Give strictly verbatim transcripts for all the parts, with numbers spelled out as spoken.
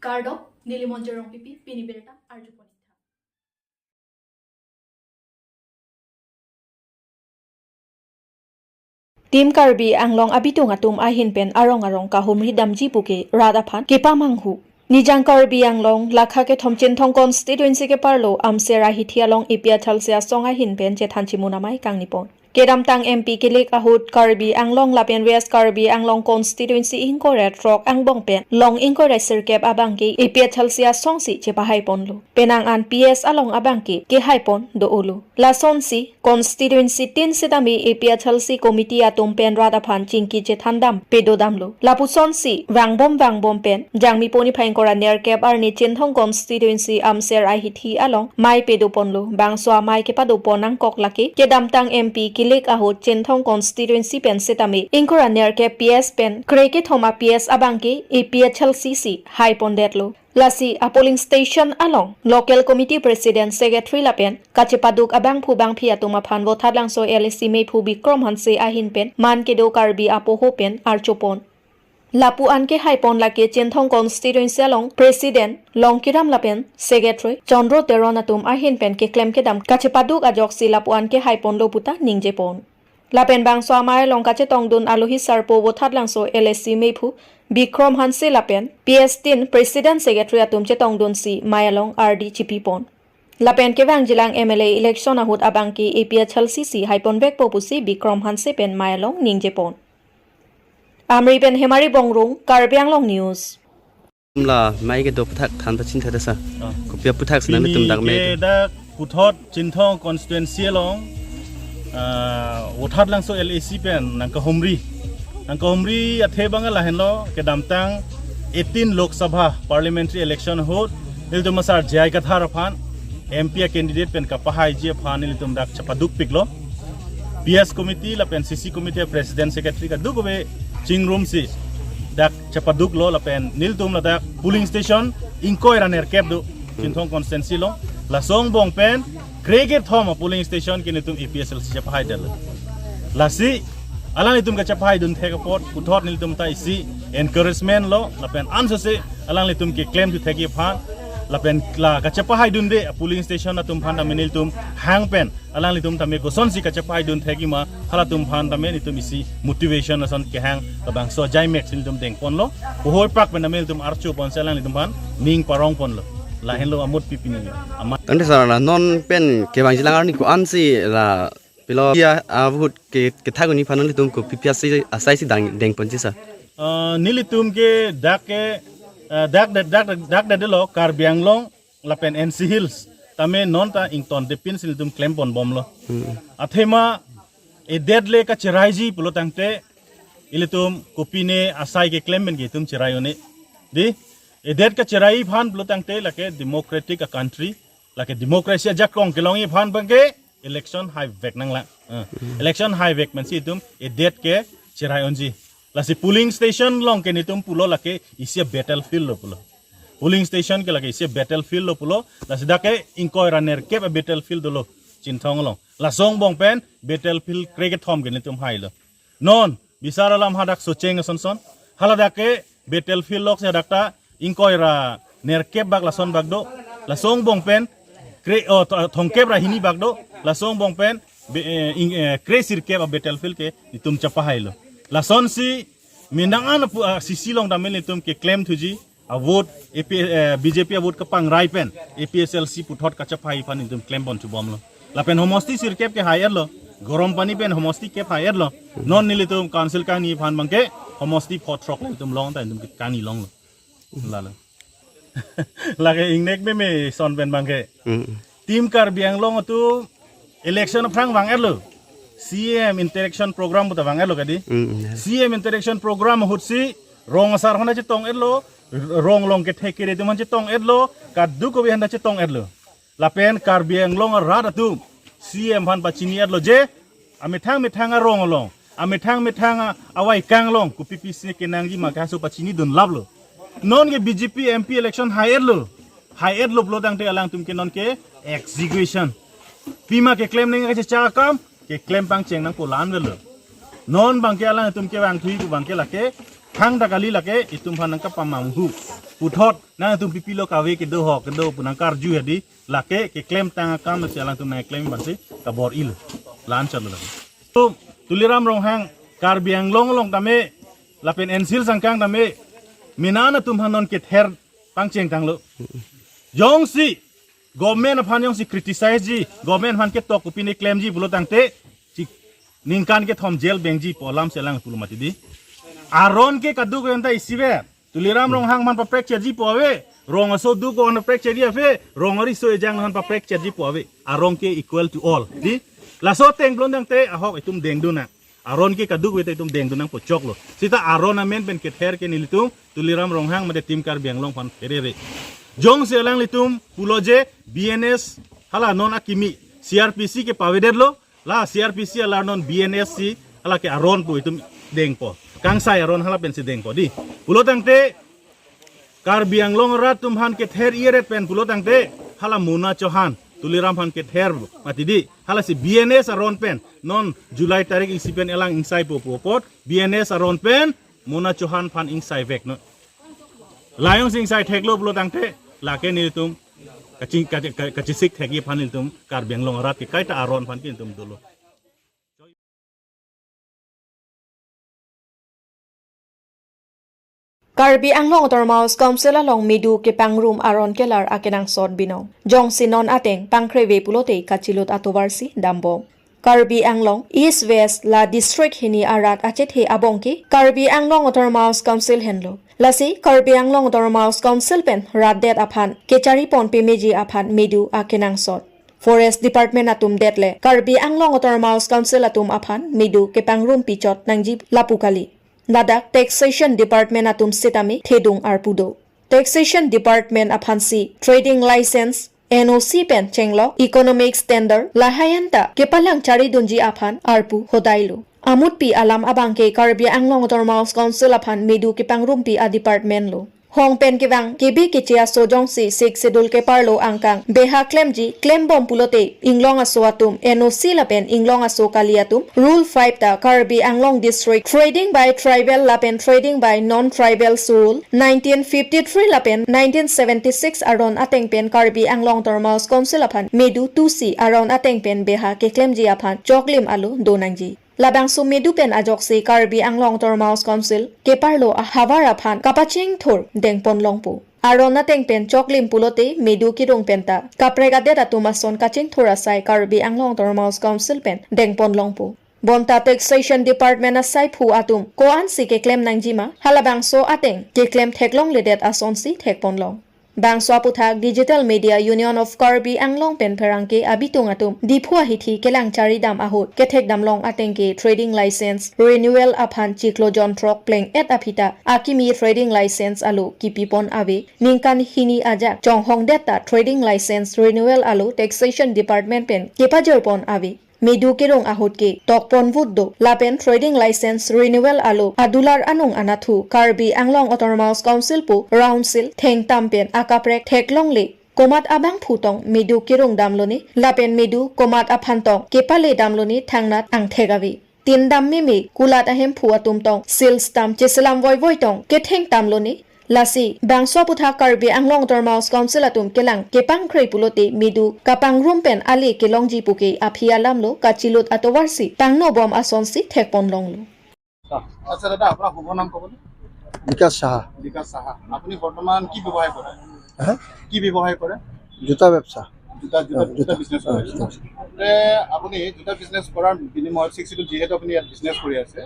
Kardom, neli Monjir Rongpipi, pini birta arjupon. Team Karbi Anglong abitung atum ahin pen arong arong kahumri damji puke rat aphan kepamanghu. Nijang Karbi Anglong lakha kethom Chinthong constituency keparlo Amser ahithi along A P H L C asong ahin pen chethan chimun amei kangnipon. Kedamtang M P kilik ahut Karbi Anglong lapen West Karbi Anglong constituency ingkoi ra throk angbong pen long ingkoi ra sirkep abangke A P H L C asongsi chepahaiponlo. Penang an P S along abangke kehaipon do-olo. Lasonsi constituency tin sitame A P H L C committee atum pen rat aphan chingki chethandam pedodamlo. Lapusonsi vangbom vangbom pen Jangmi poni phai ingkoi ra nerkep arni Chinthong constituency Amser ahithi along mei pedoponlo. Bangso amei kepadopon nangkok lake kedamtang M P kilik ahut Chinthong constituency pen sitame ingkoi ra nerkep P S pen krekethom a P S abangke A P H L C si haipondetlo. Lasi a polling station along local committee president, secretary lapen kachepaduk abangphu bangphi atum aphan Vothatlangso L A C meiphu Bikrom Hanse ahin pen man kedo Karbi apoho pen archopon. Lapu an kehaipon lake Chinthong constituency along president Longkiram lapen secretary Chandra Teron atum ahin pen keklem kedam kachepaduk ajoksi lapu an kehaiponlo puta ningjepon. Lapen bangso amei along kachetongdun alohi sarpo Vothatlangso L A C meiphu Bikrom Hanse lapen P S tin president secretary atum chetongdunsi mei along ardi chipipon. Lapen kevangjilang M L A election ahut abangke A P H L C si haiponvekpo pusi Bikrom Hanse pen mei along ningjepon. Amri pen Hemari Bongrung, Karbi Anglong News. La mei kedo aphuthak than pachini tha dasa. Ah. Kopi aphuthak sina pini netum dak mei ke kedo. Dak puthot Chinthong constituency along, ah, Vothatlangso L A C pen nangkahumri. Nangkahumri athe abang lahenlo kedamtang eighteen Lok Sabha parliamentary election ahut nelitum asar J I Kathar aphan M P a candidate pen kapahaiji aphan nelitum dak chepadukpiklo. P S committee lapen C C committee president secretary kadokave chingrumsi dak chepaduklo lapen nelitum ladak polling station ingkoi ra nerkep do Chinthong constituency along. Laso angbong pen krekethom a polling station ke nelitum A P H L C chepahaidetlo. Lasi alanglitum kachepahaidun thek apot puthot nelitum ta isi encouragement lo lapen ansose alanglitum keklem thu thekji aphan lapen la kachepahaidunde a polling station atum aphan tame nelitum hang pen alanglitum tame kosonsi kachepahaidun thekji ma halatum aphan tame nelitum isi motivation ason kehang labangso jaimek si nelitum dengponlo. Puhoi pak pen tame nelitum archoponsi alanglitum aphan ning parongponlo. Lahenlo amut pipini. Ama. Tangte sir, la non pen kevangjilang arni ko-ansi la pilo ya ahut ke kethak uni aphan nelitum kopi aphi asai si dang dengponji sir. Ah, nelitum ke dak ke, ah, dak dak dak dak dak delo Karbi Anglong lapen N C Hills tame non ta ingtontepinsi nelitum klemponbomlo. Hmm. Athema edet le kacheraiji pulo tangte ilitum kopine asai keklem pen ke itum cherai un-e. Di edet kacherai aphan pulo tangte lake democratic a country, lake democracy ajakong kelongji aphan abangke election haivek nanglang. Eh, election haivek pensi itum edet ke cherai unji. Lasi polling station along ke nelitum pulo lake isi a battlefield lo pulo. Polling station ke lake isi a battlefield lo pulo. Lasi dak ke ingkoi ra nerkep a battlefield dolo Chinthong along. Laso angbong pen battlefield krekethom ke nelitum hailo. Non bisar alam hadak Socheng asonson. Haladak ke battlefield lok si hadak ta ingkoi ra nerkep bak lason bak do. Laso angbong pen kre, oh, tho-, thomkep ra hini bak do. Laso angbong pen be, eh, ing, eh, kresirkep a battlefield ke itum chepahailo. Lasonsi menang an apu, ah, C C along tame nelitum keklem thuji. A vote A P, eh, B J P a vote kapangrai pen A P H L C puthot kachepahai aphan itum klempon chubomlo. Lapen homosti sirkep kehai-etlo. Garampani pen homosti kep hai-etlo. Non nelitum council kangni aphan abangke homosti pho throk le itum long ta itum kangni longlo. Lalo. Lake ingnek meme son pen abangke. Mm. Team Karbi Anglong atum election aphrang vang-etlo. C M interaction program puta vang-etlo kadi. Mm, mm, ya. C M interaction program ahutsi rong asar aphan chetong-etlo, rong along kethek kere atum aphan chetong-etlo, kadokave aphan chetong-etlo. Lapen Karbi Anglong arat atum C M aphan pachini-etlo je, amethang methang arong along, amethang methang a-, aveikang along, kopi pisi kenangji ma kaso pachinidun laplo. Non ke B J P M P election hai-etlo. Hai-etlo pulo tangte alangtum ke non ke execution. Pima keklem nangkachechak akam, keklem pangcheng nangpo la-an avelo. Non abangke alangtum kevangthui pu abangke lake, thangta kali lake, itum aphan nangkapamanghu. puthot nangtum pipilo kave kedo ho kedo pu nangkarju hedi, lake keklemtang akam si alangtum nangklem aphansi kabor-ilo. La-an chalo lake. To Tuliram Ronghang Karbi Anglong along tame lapen N C Hills angkang tame mena atum aphan non kether pangchengtanglo. Jongsi government aphan jongsi criticize ji, government aphan ketok kopine klemji pulo tangte, chik ningkan kethom jail bengji pu alam si alang pulo mati di. Aron ke kaduk anta isiver. Tuliram Ronghang aphan paprek cheji pu ave. Rong aso duk aphan paprek cheji ave. Rong ariso ejang aphan paprek cheji pu ave. Aron ke equal to all. Di. Laso ateng pulo tangte ahok itum dengdun nang. Aron ke kaduk ave ta itum dengdun nangpo choklo. Seta aron amen pen kether ke nelitum Tuliram Ronghang mate Team Karbi Anglong aphan pherere. Jongsi alanglitum pulo je B N S hala non akimi C R P C ke pavedetlo, la C R P C alar non B N S si hala ke aron pu itum dengpo. Kangsai aron hala pensi dengpo di. Pulo tangte Karbi Anglong arat atum aphan kether ieret pen pulo tangte hala Mona Chauhan, Tuliram aphan kether mati di. Hala si B N S aron pen non July tarik isi pen elang ingsaipo pu apot B N S aron pen Mona Chauhan aphan ingsaiveknon. La jongsi ingsai theklo pulo tangte lake nelitum kaching kachi- ka- kachisik thekji aphan nelitum Karbi Anglong arat ke kaita aron aphan ke nelitum dolo. Karbi Anglong Autonomous Council along medu kepangrum aron kelar akenangsot binong. Jongsi non ateng pangkreve pulote kachilut atovarsi dambom. Karbi Anglong East West la district hini arat achethe abong ke Karbi Anglong Autonomous Council henlo. Lasi Karbi Anglong Autonomous Council pen rat det aphan kecharipon pemeji aphan medu akenangsot. Forest Department atum det le Karbi Anglong Autonomous Council atum aphan medu kepangrum pichot nangji lapu kali. Ladak Taxation Department atum sitame thedung arpu do. Taxation Department aphansi trading license, N O C pen chenglok economic standard lahai anta kepalang charidunji aphan arpu hodailo. Amutpi alam abang ke Karbi Anglong Autonomous Council aphan medu kepangrumpi a department lo. Hong pen kevang kebe keche aso jongsi Sixth Schedule keparlo angkang beha klemji klembom pulote inglong aso atum N O C lapen inglong aso kali atum Rule five ta Karbi Anglong District Trading by Tribal lapen Trading by Non-Tribals Rule nineteen fifty-three lapen nineteen seventy-six aron ateng pen Karbi Anglong Autonomous Council aphan medu tusi aron ateng pen beha keklemji aphan choklim alo do nangji. Labangso medu pen ajoksi Karbi Anglong Autonomous Council keparlo ahavar aphan kapachingthur dengpon longpo. Aron ateng pen choklim pulote medu kedung penta kaprek adet atum ason kachingthur asai Karbi Anglong Autonomous Council pen dengpon longpo. Bonta Taxation Department asaiphu atum ko-ansi keklem nangjima, halabangso ateng keklem theklongledet asonsi thekpon long. Bangso aputhak Digital Media Union of Karbi Anglong pen pherangke abitung atum Diphu ahithi kelang charidam ahut kethekdam long ateng ke trading license renewal aphan chiklo jonthrok pleng-et aphi ta akimi trading license alo kipipon ave, ningkan hini ajak chonghongdet ta trading license renewal alo Taxation Department pen kepajirpon ave. Medu kedung ahut ke tokpon vut do lapen trading license renewal alo adular anung anathu Karbi Anglong Autonomous Council pu round sil thengtam pen akaprek theklongle, komat abangphu tong medu kedung damlone lapen medu komat aphan tong kepale damlone thangnat angthek ave. Tin dam meme kulat ahemphu atum tong sil stam cheselam voivoi tong kethengtamlone. Lasi bangso aputhak Karbi Anglong Autonomous Council atum kelang kepangkre pulote medu kapangrum pen ale kelongji puke aphi alamlo kachilut atovarsi pangnobom asonsi thekpon longlo. আচ্ছা দাদা, আপোনাৰ শুভ নাম ক'বনে? বিকাশ সাহা। বিকাশ সাহা। আপুনি বৰ্তমান কি ব্যৱসায় কৰে? হা? কি ব্যৱসায় কৰে? জোতা ব্যৱসায়। জোতা, জোতা, অ, জোতা জোতা। বিজনেছ অ, কৰে। জোতা। তে আপুনি জোতা বিজনেছ কৰাৰ বিনিময়ত ছিক্স শ্বিডিউল যিহেতু আপুনি ইয়াত বিজনেছ কৰি আছে,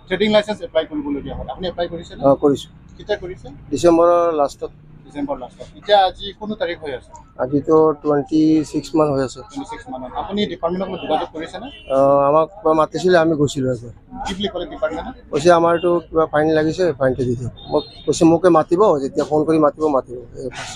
ট্ৰেডিং লাইচেন্স এপ্লাই কৰিবলগীয়া হয়। আপুনি এপ্লাই কৰিছেনে? অ, কৰিছোঁ। কেতিয়া কৰিছে? ডিচেম্বৰৰ লাষ্টত। ডিচেম্বৰ লাষ্টত। এতিয়া আজি কোনো তাৰিখ হৈ আছে? আজিতো টুৱেণ্টি ছিক্স মান হৈ আছে। টুৱেণ্টি ছিক্স মানত। আপুনি ডিপাৰ্টমেণ্টক যোগাযোগ কৰিছেনে? অ, আমাক কিবা মাতিছিলে, আমি গৈছিলোঁ আজি। কি বুলি ক'লে ডিপাৰ্টমেণ্টে? কৈছে, "আমাৰ এইটো কিবা ফাইন লাগিছে, ফাইনটো দি দিয়ক।" মই কৈছে, "মোকে মাতিব, যেতিয়া ফোন কৰি মাতিব, মাতিব।" এই বাছ।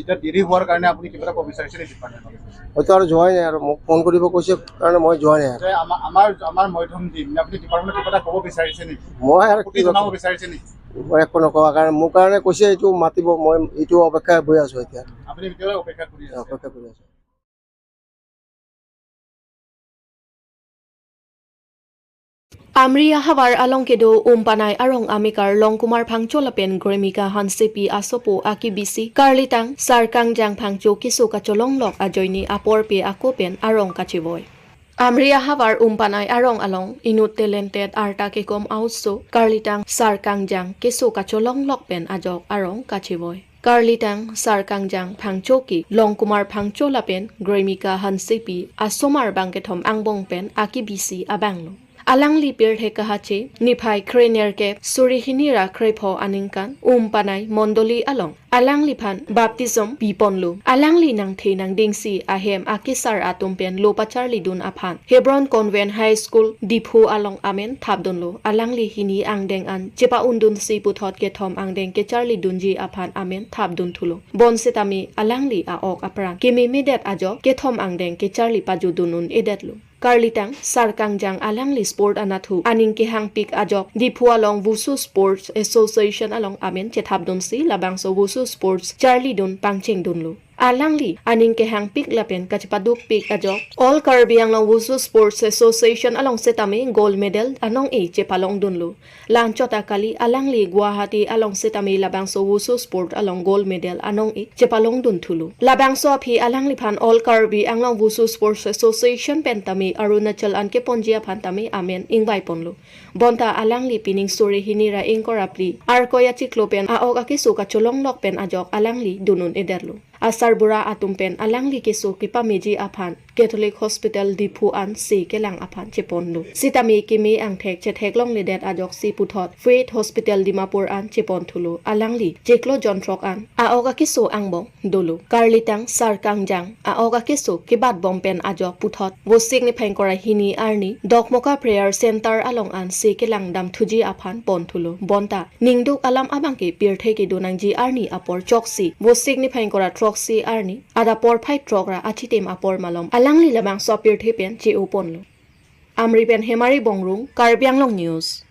এতিয়া দেৰি হোৱাৰ কাৰণে আপুনি কিবা এটা ক'ব বিচাৰিছে নেকি ডিপাৰ্টমেণ্টক? হয়তো আৰু যোৱাই নাই আৰু, মোক ফোন কৰিব কৈছে কাৰণে মই যোৱা নাই আৰু। যে আমা-, আমাৰ, আমাৰ মাধ্যম দি মানে আপুনি ডিপাৰ্টমেণ্টক কিবা এটা ক'ব বিচাৰিছে নেকি? মই আৰু কি আপত্তি জনাব ক'ম? বিচাৰিছে নেকি? মই একো নকওঁ, কাৰণ মোৰ কাৰণে কৈছে এইটো মাতিব, মই এইটো অপেক্ষাত বহি আছোঁ এতিয়া। আপুনি এতিয়ালৈ অপেক্ষা কৰি আছে? অপেক্ষা কৰি আছোঁ। Amri ahavar along kedo Umpanai arong amekar Longkumar Phangcho lapen Gremika Hansepi asopo akebisi karlitang Sarkangjang Phangcho keso kacholonglok ajoine aporpe ako pen arong kachevoi. Amri ahavar Umpanai arong along inut talented arta kekom aoso karlitang Sarkangjang keso kacholonglok pen ajok arong kachevoi. Karlitang Sarkangjang Phangcho ke Longkumar Phangcho lapen Gremika Hansepi asomar bang kethom angbong pen akebisi abanglo. Alangli pirthe kahache niphai krenerkep suri hini ra krepho aningkan Umpanai Mondoli along alangliphan baptism piponlo. Alangli nangthe nangdingsi ahem akesar atum pen lo pacharlidun aphan Hebron Convent High School Diphu along amen thapdunlo. Alangli hini angdeng an chepa-undunsi puthot kethom angdeng kecharlidunji aphan amen thapdunthulo. Bonsitame alangli a-ok apran kememedet ajok kethom angdeng kecharli pajudun un-edetlo. Karlitang Sarkangjang alangli sport anatthu aning kehangpik ajok Diphu along Wushu Sports Association along amen chethapdunsi labangso Wushu Sports charlidun pangchengdunlo. Alangli aning kehangpik lapen kachepadukpik ajok All Karbi Anglong Wushu Sports Association along setame gold medal anong-e chepalongdunlo. Lanchot akali alangli Guwahati along setame labangso Wushu Sport along gold medal anong-e chepalongdunthulo. Labangso aphi alangliphan All Karbi Anglong Wushu Sports Association pen tame Arunachal an keponji aphan tame amen ingvaiponlo. Bonta alangli pining suri hini ra ingkoi ra phli Arkoi achiklo pen a-ok akeso kacholonglok pen ajok alangli dun un-edetlo. Asarbura atum pen alangli keso kepameji aphan Catholic Hospital Diphu an se kelang aphan cheponlo. Sitame keme angthek chetheklongledet ajoksi puthot Faith Hospital Dimapur an cheponthulo. Alangli chiklo jonthrok an a-ok akeso angbong dolo. Karlitang Sarkangjang a-ok akeso kebatbom pen ajok puthot Vosik niphai ingkoi ra hini arni Dokmoka Prayer Center along an se kelang damthuji aphan ponthulo. Bonta ningduk alam abangke pirthe kedo nangji arni apor choksi Vosik niphai ingkoi ra throksi arni adap porphai throk ra achitim apor malom alangli labangso apirthe pen che-oponlo. Amri pen Hemari Bongrung, Karbi Anglong News.